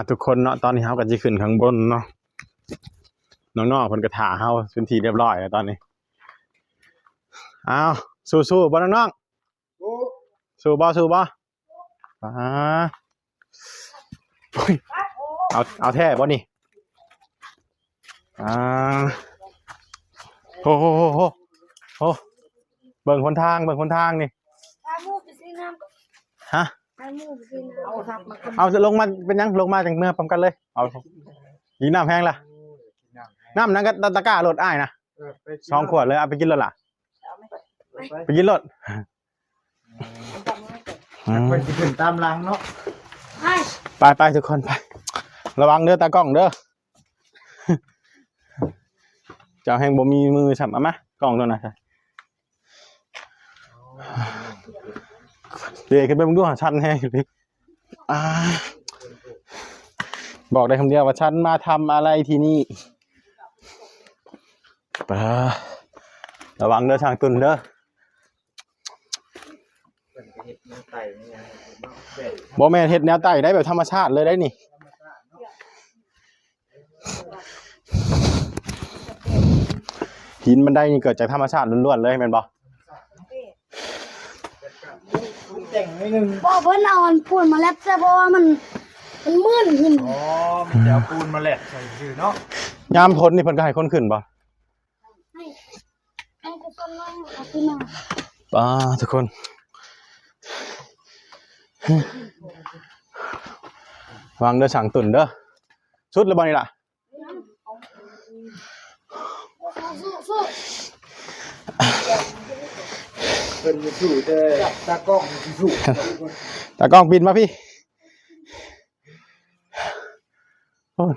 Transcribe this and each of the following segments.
ອ່ະ ທຸກຄົນເນາະ ຕອນນີ້ເຮົາກໍຊິຂຶ້ນຂ້າງບົນເນາະ ນ້ອງໆເພິ່ນກໍຖ້າເຮົາເປັນທີ່ຮຽບຮ້ອຍແລ້ວຕອນນີ້. ອ້າວ ສູ້ໆບໍ່ນ້ອງໆ? ສູ້ບໍ່ ສູ້ບໍ່? ອ່າ ໂອ້ຍ ເອົາ ເອົາແທ້ບໍ່ນີ້? ອ່າ ໂອ້ໂຫ ໂອ້ໂຫ ໂອ້ ເບິ່ງຫົນທາງ ເບິ່ງຫົນທາງນີ້. ພາໝູ່ໄປຊື້ນ້ຳ. ຮະ? ພາໝູ່ໄປຊື້ນ້ຳ. ເອົາລົງມາເປັນຫຍັງ? ລົງມາຈັ່ງເມືອພ້ອມກັນເລີຍ. ເອົາ ກິນນ້ຳແຮງລະ. ນ້ຳນັ້ນກໍຕະ ຕະກ້າລົດອ້າຍນະ. ເອີ ໄປກິນ ສອງຂວດເລີຍ. ເອົາໄປກິນໂລດລະ. ໄປ ໄປກິນໂລດ. ອືມ ຂ້ອຍຊິຂຶ້ນຕາມຫຼັງເນາະ. ໄປ ໄປ ໄປ ທຸກຄົນໄປ. ລະວັງເດີຕາກ້ອງເດີ. ເຈົ້າແຮ່ງບໍ່ມີມືຊ້ຳ. ເອົາມາກ້ອງໂຕນັ້ນ. ເດ ຂຶ້ນໄປເບິ່ງດູ ຊັນແຮງ. ອ່າ ບອກໄດ້ຄຳດຽວວ່າ "ສັນມາທຳອະໄລທີ່ນີ້" ປາ ລະວັງເດີ ຊ່າງຕຸ່ນເດີ. ເພິ່ນກໍເຮັດແນວໄຕ່ແນວຫຍັງເນາະ ແບບ ບໍ່ແມ່ນເຮັດແນວໄຕ່ໄດ໋ ແບບທຳມະຊາດເລີຍໄດ໋ນີ້. ຫີນບັນໄດນີ້ເກີດຈາກທຳມະຊາດລ້ວນໆເລີຍແມ່ນບໍ່? ແຕ່ງໜ້ອຍໜຶ່ງ. ບໍ່ ເພິ່ນເອົາອັນປູນມາແລັດໃສ່ ເພາະວ່າມັນ ມັນມື່ນຂຶ້ນ. ອໍ ມີແຕ່ເອົາປູນມາແລັດໃສ່ຊື່ເນາະ. ຍາມຝົນນີ້ເພິ່ນກໍໃຫ້ຄົນຂຶ້ນບໍ່? ໃຫ້ ໃຫ້ທຸກຄົນລົງເອົາຂຶ້ນມາ. ປາ ທຸກຄົນ ວາງເດີ ຊ່າງຕຸ່ນເດີ. ສຸດແລ້ວບໍ່ນີ້ລະ? ເພິ່ນຊິສູ້ ແຕ່ຕາກ້ອງຊິສູ້. ຕາກ້ອງປິ່ນມາພີ້. ໂອ້ຍ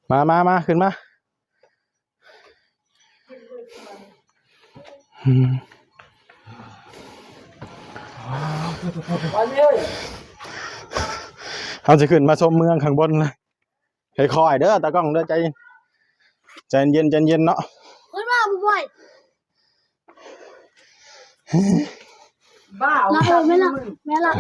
ມາ ມາ ມາ ຂຶ້ນມາ. ອືມ ເຮົາຊິຂຶ້ນມາຊົມເມືອງຂ້າງບົນເລີຍ. ຄ່ອຍໆເດີ ຕາກ້ອງເດີ ໃຈ ໃຈເຢັນ ໃຈເຢັນເນາະ. ຂຶ້ນມາບໍ່ບ່ອຍ. ບ້າ ລະ ເອີ ແມ່ນລະ ແມ່ນລະ.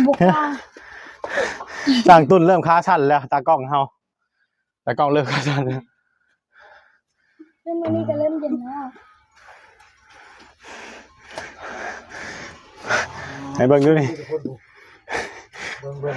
ບຸກວ່າ ຊ່າງຕຸ່ນເລີ່ມຂາສັ່ນແລ້ວ ຕາກ້ອງເຮົາ. ຕາກ້ອງເລີ່ມຂາສັ່ນແລ້ວ. ເລີ່ມ ອັນນີ້ກໍເລີ່ມເຢັນແລ້ວ. ໃຫ້ເບິ່ງດູນີ້ ເບິ່ງ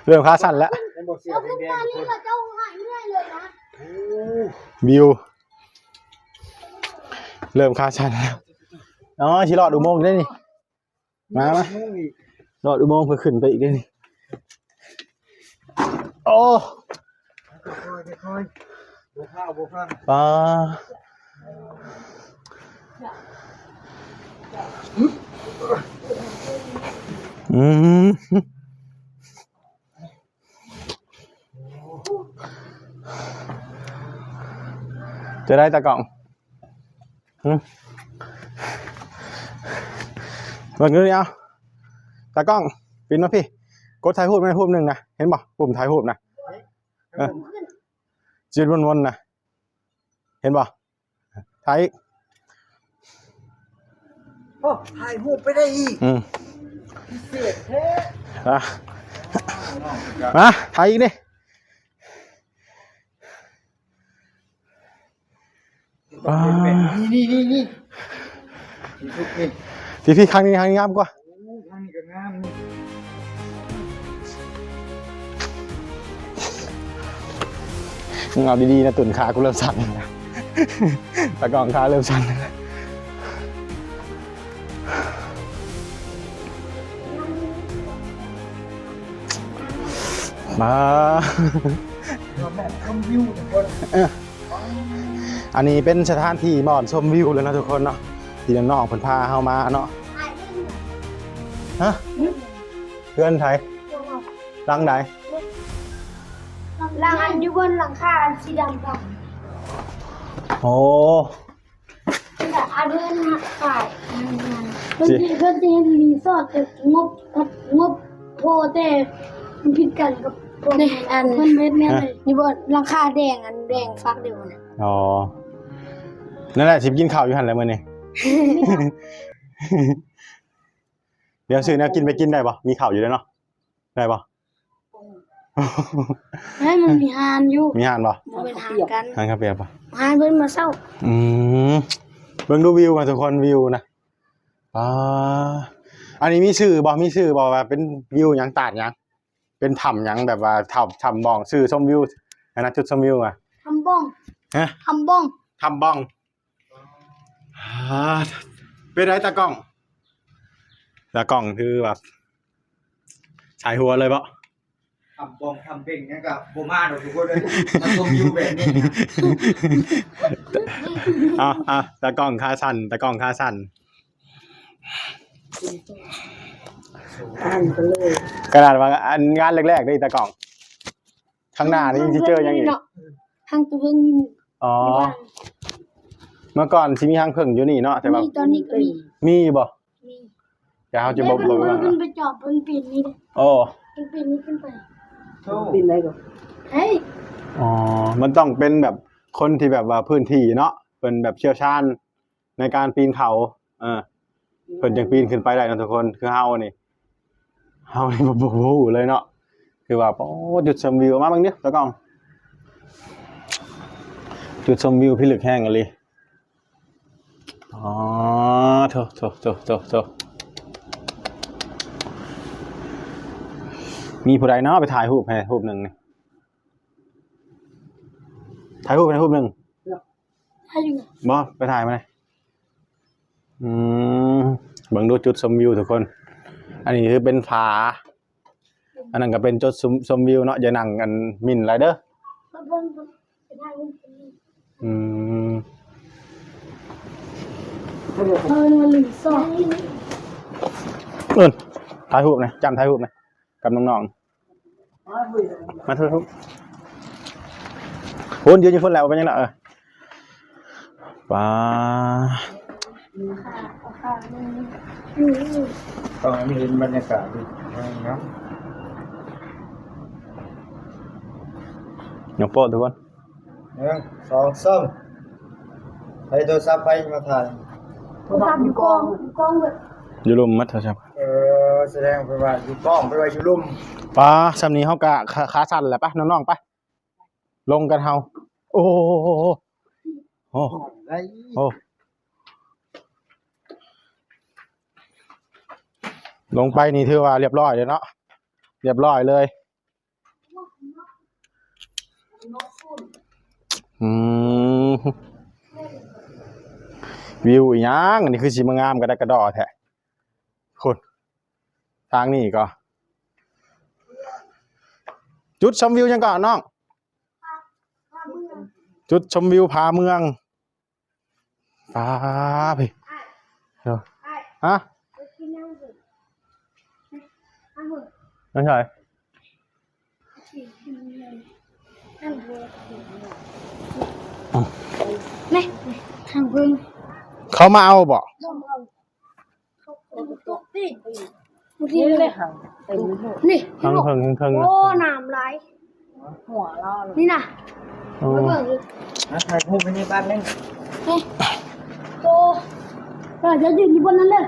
ໆ ເລີ່ມຂາສັ່ນແລ້ວ. ເຫັນບໍ່ ເສື້ອແດງໆ ເຈົ້າຫາຍເມື່ອຍເລີຍນະ. ໂອ້ ວິວ ເລີ່ມຂາສັ່ນແລ້ວ. ອໍ ຊິລອດອຸໂມງໄດ້ນີ້. ມາ ມາ ລອດອຸໂມງເພື່ອຂຶ້ນໄປອີກເດ້ນີ້. ໂອ້ ຄ່ອຍໆ ຄ່ອຍໆ ບໍ່ຟ້າວ ບໍ່ຟ້າວ. ປາ ອືມ ຈະໄດ້ຕາກ້ອງ. ຫຶ ເບິ່ງດູນີ້ ເອົາ ຕາກ້ອງ ປິ່ນມາພີ້ ກົດຖ່າຍຮູບໃຫ້ຮູບໜຶ່ງນະ ເຫັນບໍ່? ປຸ່ມຖ່າຍຮູບນະ ເອີ ຈຸດວົນໆນະ ເຫັນບໍ່? ຖ່າຍອີກ. ໂອ້ ຖ່າຍຮູບໄປໄດ້ອີກ. ອືມ ພິເສດແທ້. ມາ ມາ ຖ່າຍອີກນີ້. ອ່າ ນີ້ໆໆໆ ທີ່ສຸດນີ້ ທີ່ ທີ່ ຂ້າງນີ້ ຂ້າງນີ້ງາມກວ່າ. ໂອ້ ຂ້າງນີ້ກໍງາມນີ້. ມຶງເອົາດີໆນະ ຕຸ່ນ ຂາກູເລີ່ມສັ່ນ ຕາກ້ອງ ຂາເລີ່ມສັ່ນ. ມາ ແບບຊົມວິວທຸກຄົນ. ເອີ ອັນນີ້ເປັນສະຖານທີ່ບ່ອນຊົມວິວເລີຍເນາະທຸກຄົນເນາະ ທີ່ນ້ອງໆເພິ່ນພາເຮົາມາເນາະ. ຮະ? ເຮືອນໃຜ? ຫຼັງໃດ? ຫຼັງອັນຢູ່ບົນຫຼັງຄາອັນສີດຳ. ໂອ້ ແບບອັນເຮືອນຂາຍ ເພິ່ນຊິ ເພິ່ນຊິເຮັດຣີສອດ ແຕ່ງົບ ງົບພໍ ແຕ່ມັນຜິດກັນກັບພວກ ນີ້ ອັນ ເພິ່ນເຮັດແນວໃດ? ຢູ່ບໍ ຫຼັງຄາແດງ ອັນແດງຝັກດຽວນະ. ອໍ ນັ້ນແຫຼະ ຊິໄປກິນເຂົ້າຢູ່ຫັ້ນແຫຼະມື້ນີ້. ດຽວຊື້ແນວກິນໄປກິນໄດ້ບໍ່? ມີເຂົ້າຢູ່ເດ້ເນາະ. ໄດ້ບໍ່? ເຮີ້ຍ ມັນມີຮ້ານຢູ່. ມີຮ້ານບໍ່? ບໍ່ແມ່ນຮ້ານກັນ ຮ້ານຄາເຟບໍ່? ຮ້ານເພິ່ນມາເຊົ່າ. ອືມ ເບິ່ງດູວິວນະທຸກຄົນ ວິວນະ. ອ່າ ອັນນີ້ມີຊື່ບໍ່? ມີຊື່ບໍ່ວ່າເປັນວິວຫຍັງ ຕາດຫຍັງ ເປັນຖ້ຳຫຍັງ ແບບວ່າຖ້ຳ ຖ້ຳບ່ອງ ຊື່ຊົມວິວຫັ້ນນະ ຈຸດຊົມວິວອະ? ຖ້ຳບ່ອງ. ຮະ? ຖ້ຳບ່ອງ. ຖ້ຳບ່ອງ. ອ່າ ເປັນໃດຕາກ້ອງ? ຕາກ້ອງຄືວ່າສາຍຫົວເລີຍບໍ່? ຖ້ຳບ່ອງ ຖ້ຳເບັງຫຍັງກໍບໍ່ມາດອກທຸກຄົນເອີຍ ມາຊົມວິວແບບນີ້ນະ. ເອົາ ເອົາ ຕາກ້ອງຂາສັ້ນ ຕາກ້ອງຂາສັ້ນ. ອ່ານໄປເລີຍ. ຂະໜາດວ່າອັນງານແລກໆເດ້ຕາກ້ອງ ຂ້າງໜ້ານີ້ຊິເຈີຫຍັງອີກ? ຮັງຕົວເພິ່ງຢູ່ນີ້. ອໍ ຢູ່ບ້ານ ເມື່ອກ່ອນຊິມີຮັງເຜິ້ງຢູ່ນີ້ເນາະ ແຕ່ວ່າ ມີ ຕອນນີ້ກໍມີ. ມີຢູ່ບໍ່? ມີ. ແຕ່ເຮົາຈະບໍ່ ເບິ່ງ ເພິ່ນໄປຈອບເພິ່ນປີນນີ້ເດ້. ໂອ້ ເພິ່ນປີນນີ້ຂຶ້ນໄປ. ໂອ້ ປີນໄດ້ບໍ່? ເຮີ້ຍ ອໍ ມັນຕ້ອງເປັນແບບຄົນທີ່ແບບວ່າພື້ນທີ່ເນາະ ເພິ່ນແບບຊ່ຽວຊານໃນການປີນເຂົາ. ເອີ ເພິ່ນຈັ່ງປີນຂຶ້ນໄປໄດ້ເນາະທຸກຄົນ. ຄືເຮົານີ້ ເຮົານີ້ບໍ່ ບໍ່ຮູ້ເລີຍເນາະ. ຄືວ່າ ໂອ້ ຈຸດຊົມວິວ ມາເບິ່ງເດີ້ຕາກ້ອງ ຈຸດຊົມວິວພິລຶກແຮງອີ່ຫຼີ. ອໍ ໂທ້ ໂທ້ ໂທ້ ໂທ້ ໂທ້ ມີຜູ້ໃດເນາະໄປຖ່າຍຮູບໃຫ້ຮູບໜຶ່ງນີ້? ຖ່າຍຮູບໃຫ້ຮູບໜຶ່ງ. ຖ່າຍຢູ່. ບໍ່ ໄປຖ່າຍມາ. ອືມ ເບິ່ງດູຈຸດຊົມວິວທຸກຄົນ. ອັນນີ້ຄືເປັນຜາ ອັນນັ້ນກໍເປັນຈຸດຊົມ ຊົມວິວເນາະ. ຢ່ານັ່ງອັນໝິ່ນຫຼາຍເດີ້. ອືມ ເອີ ຖ່າຍຮູບນະ ຈ້ຳຖ່າຍຮູບນະ ກັບນ້ອງໆ. ມາເຖາະ ພຸ້ນ ຢືນຢູ່ພຸ້ນແຫຼະ ບໍ່ເປັນຫຍັງດອກ. ເອີ ປາ ຕ້ອງໃຫ້ມັນເຫັນບັນຍາກາດດີເນາະ. ຍົກໂປ້ທຸກຄົນ. ໜຶ່ງ ສອງ ສາມ. ໃຜໂທລະສັບໃຜມາຖ່າຍ? ໂທລະສັບຢູ່ກ້ອງ ຢູ່ກ້ອງເບິດ. ຢູ່ລຸ່ມໝົດໂທລະສັບ. ເອີ ສະແດງໄປວ່າຢູ່ກ້ອງ ໄປວ່າຢູ່ລຸ່ມ. ປາ ຊ່ຳນີ້ເຮົາກະຂາ ຂາສັ່ນແຫຼະ. ໄປ ນ້ອງໆ ໄປ ລົງກັນເຮົາ. ໂອ້ ໂອ້ ລົງໄປນີ້ຖືວ່າລຽບຮ້ອຍເລີຍເນາະ ລຽບຮ້ອຍເລີຍ. ອືມ ວິວອີ່ຫຍັງ ອັນນີ້ຄືຊິມາງາມກະດັກກະດໍ້ແທ້. ພຸ້ນ ທາງນີ້ກໍ ຈຸດຊົມວິວຫຍັງເກາະນ້ອງ? ຈຸດຊົມວິວຜາເມືອງ. ປາ ພີ້ ຮະ ໄປໃສ? ນີ້ ທາງເບິ່ງ ເຂົາມາເອົາບໍ່? ບໍ່ເອົາ. ນີ້ເລີຍ ນີ້ ທາງເທິງ ທາງເທິງ. ໂອ້ ນ້ຳຫຼາຍ ຫົວລາວນີ້ນະ. ໂອ້ ມາເບິ່ງ ມາຖ່າຍຮູບໃຫ້ນີ້ແປັບໜຶ່ງ. ນີ້ ໂຕ ເອີ ຢ່າຢືນຢູ່ບ່ອນນັ້ນເດີ້.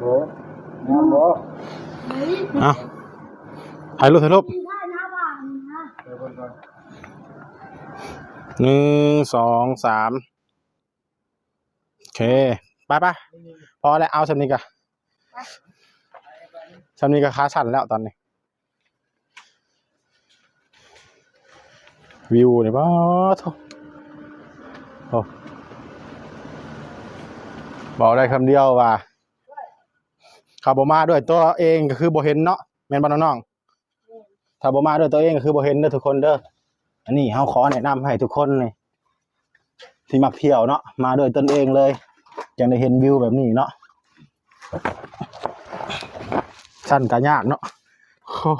ບໍ່ ບໍ່ ເອົາ ຖ່າຍຮູບ ຖ່າຍຮູບ. ໜຶ່ງ ສອງ ສາມ. ໂອເຄ ໄປໆ ພໍແລ້ວ ເອົາຊ່ຳນີ້ກະ ຊ່ຳນີ້ກະຂາສັ່ນແລ້ວຕອນນີ້. ວິວນີ້ ປາໂທ້ ໂອ້ ເວົ້າໄດ້ຄຳດຽວວ່າ ຖ້າບໍ່ມາດ້ວຍຕົວເອງກະຄືບໍ່ເຫັນເນາະ ແມ່ນບໍ່ນ້ອງໆ? ຖ້າບໍ່ມາດ້ວຍຕົວເອງກະຄືບໍ່ເຫັນເດີທຸກຄົນເດີ. ອັນນີ້ເຮົາຂໍແນະນຳໃຫ້ທຸກຄົນນີ້ ທີ່ມັກທ່ຽວເນາະ ມາດ້ວຍຕົນເອງເລີຍ ຈັ່ງໄດ້ເຫັນວິວແບບນີ້ເນາະ. ຊັ້ນກະຍາກເນາະ. ໂອ້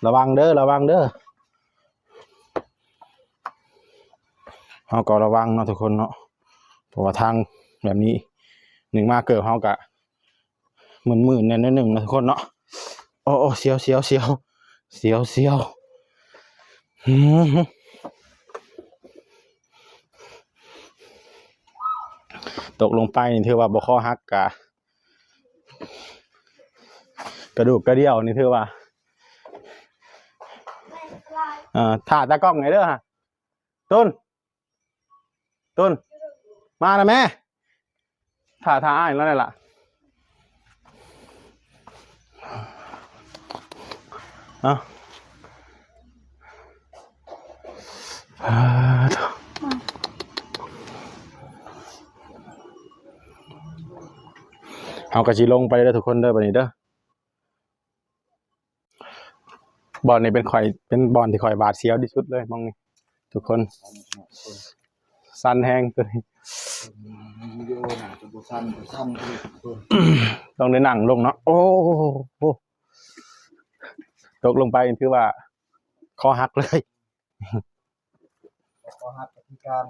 ລະວັງເດີ ລະວັງເດີ. ເຮົາກໍລະວັງເນາະທຸກຄົນເນາະ ເພາະວ່າທາງແບບນີ້ ໜຶ່ງມາເກີບເຮົາກະ ມື່ນໆແດ່ໜ້ອຍໜຶ່ງເນາະທຸກຄົນເນາະ. ໂອ້ ໂອ້ ສຽວ ສຽວ ສຽວ ສຽວ ສຽວ. ອືມ ຕົກລົງໄປນີ້ຖືວ່າບໍ່ຄໍຫັກກະ ກະດູກກະດ່ຽວນີ້ຖືວ່າ ເອີ ຖ້າຕາກ້ອງໃຫ້ເດີ ຕຸນ ຕຸນ ມານະແມ່ ຖ້າ ຖ້າອ້າຍລາວແດ່ລະ ເອົາ ເຮົາກະຊິລົງໄປເດີທຸກຄົນເດີ ບາດນີ້ເດີ. ບ່ອນນີ້ເປັນຂ້ອຍ ເປັນບ່ອນທີ່ຂ້ອຍຫວາດສຽວທີ່ສຸດເລີຍໝ່ອງນີ້ທຸກຄົນ ຊັນແຮງໂຕນີ້ ວິດີໂອໜ້າຈະບໍ່ຊັນ ບໍ່ຊັນເລີຍທຸກຄົນ ຕ້ອງໄດ້ນັ່ງລົງເນາະ ໂອ້ ຕົກລົງໄປຖືວ່າຄໍຫັກເລີຍ ຄໍຫັກກະພິການ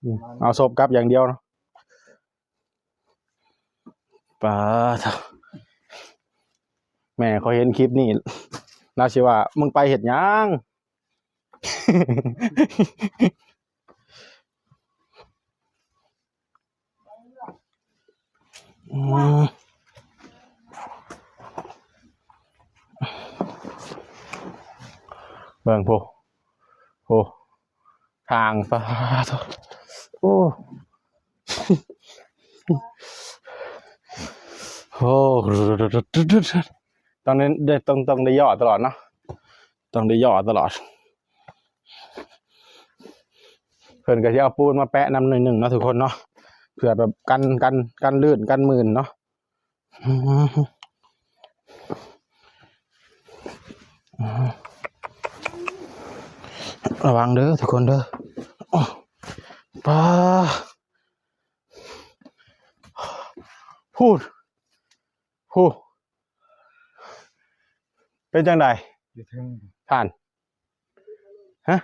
ອືມ ເອົາສົບກັບຢ່າງດຽວເນາະ. ປາດໂທ້ ແມ່ຂ້ອຍເຫັນຄລິບນີ້ ລາວຊິວ່າ ມຶງໄປເຮັດຫຍັງ? ອືມ ເບິ່ງພຸ້ນ ໂອ້ ທາງ ປາດໂທ້ ໂອ້ ໂອ້ ຕ້ອງໄດ້ ຕ້ອງ ຕ້ອງໄດ້ຍໍ້ຕະຫຼອດເນາະ ຕ້ອງໄດ້ຍໍ້ຕະຫຼອດ ເພິ່ນກະຊິເອົາປູນມາແປະນຳໜ້ອຍໜຶ່ງເນາະທຸກຄົນເນາະ ເພື່ອແບບກັນ ກັນ ກັນລື່ນ ກັນມື່ນເນາະ. ລະວັງເດີທຸກຄົນເດີ ໂອ້ ປາ ພຸ້ນ ພຸ້ນ ເປັນຈັ່ງໃດ? ຢູ່ເທິງ ທ່ານ ຮະ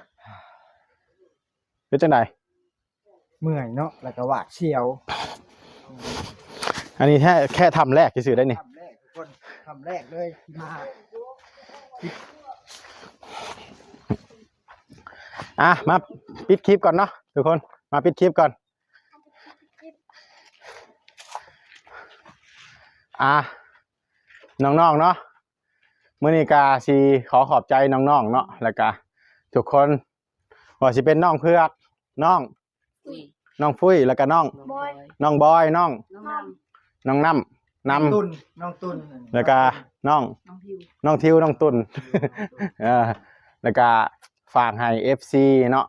ເປັນຈັ່ງໃດ? ເມື່ອຍເນາະ ແລ້ວກະຫວາດສຽວ ອັນນີ້ແຄ່ ແຄ່ຖ້ຳແລກຊື່ໆໄດ໋ນີ້ ຖ້ຳແລກທຸກຄົນ ຖ້ຳແລກເລີຍທີ່ມາ ອ່ະ ມາປິດຄລິບກ່ອນເນາະທຸກຄົນ ມາປິດຄລິບກ່ອນ ອ່ະ ນ້ອງໆເນາະ ມື້ນີ້ກະຊິຂໍຂອບໃຈນ້ອງໆເນາະ ແລ້ວກະທຸກຄົນ ວ່າຊິເປັນນ້ອງເຜືອກ ນ້ອງ ອຸ້ຍ ນ້ອງຟຸ້ຍ ແລ້ວກະນ້ອງ ບອຍ ນ້ອງບອຍ ນ້ອງ ນ້ອງນ້ຳ ນ້ອງນ້ຳ ນ້ຳ ຕຸນ ນ້ອງຕຸນ ແລ້ວກະນ້ອງ ນ້ອງທິວ ນ້ອງທິວ ນ້ອງຕຸນ ເອີ ແລ້ວກະຝາກໃຫ້ເອັຟຊີເນາະ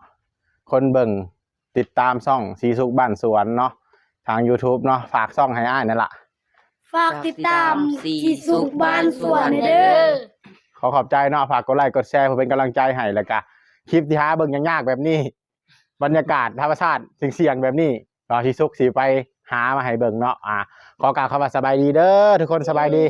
ຄົນເບິ່ງ ຕິດຕາມຊ່ອງສີສຸກບ້ານສວນເນາະ ທາງຢູທູບເນາະ ຝາກຊ່ອງໃຫ້ອ້າຍນັ້ນລະ ຝາກຕິດຕາມສີສຸກບ້ານສວນແດ່ເດີ ຂໍຂອບໃຈເນາະ ຝາກກົດໄລ້ກົດແຊເພື່ອເປັນກຳລັງໃຈໃຫ້ ແລ້ວກະຄລິບທີ່ຫາເບິ່ງຍາກໆແບບນີ້ ບັນຍາກາດທຳມະຊາດສ່ຽງໆແບບນີ້ ບ່າວສີສຸກຊິໄປຫາມາໃຫ້ເບິ່ງເນາະ ອ່າ ຂໍກ່າວຄຳວ່າສະບາຍດີເດີທຸກຄົນ ສະບາຍດີ.